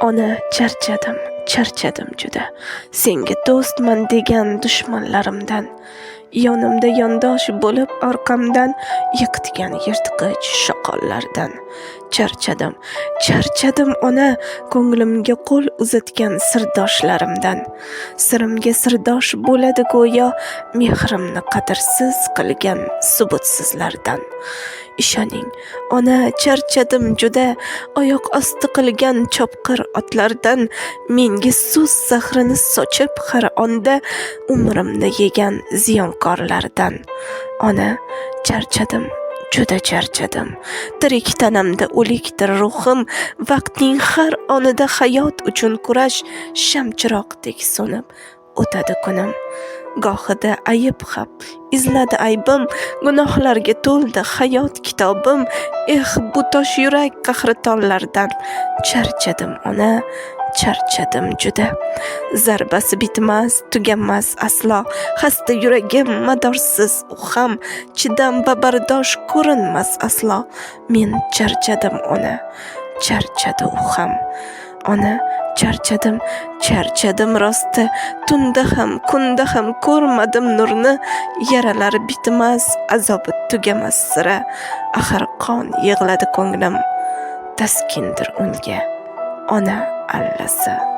Ona, charchadim, charchadim juda. Senga do'stman degan dushmanlarimdan. Yonimda yondosh bo'lib orqamdan yiqitgan yirtqich shoqollardan. Charchadim, charchadim ona, ko'nglimga qo'l uzatgan sirdoshlarimdan. Sirimga sirdosh bo'ladi go'yo, mehrimni qadrsiz qilgan subutsizlardan. Ishoning, ona, charchadim juda, oyoq osti qilgan chopqir otlardan, menga so'z zahrini sochib har onda umrimni yegan ziyonkorlardan. Ona, charchadim, juda charchadim. Tirik tanamda o'likdir ruhim, vaqtning har onida hayot uchun kurash shamchiroqdek so'nib o'tadi kunim. Gohida ayib ham izladi aybim, gunohlarga to'ldi hayot kitobim. Eh, bu tosh yurak qahratonlardan charchadim, ona, charchadim juda. Zarbasi bitmas, tugamas aslo. Xasta yuragim madorsiz u ham, chidam va bardosh ko'rinmas aslo. Men charchadim, ona, charchadi u ham. Ona, charchadim, charchadim rosti. Tunda ham, kunda ham ko'rmadim nurni. Yaralari bitmas, azobi tugamas sira. Axir qon yig'ladi ko'nglim. Taskindir unga ona allasi.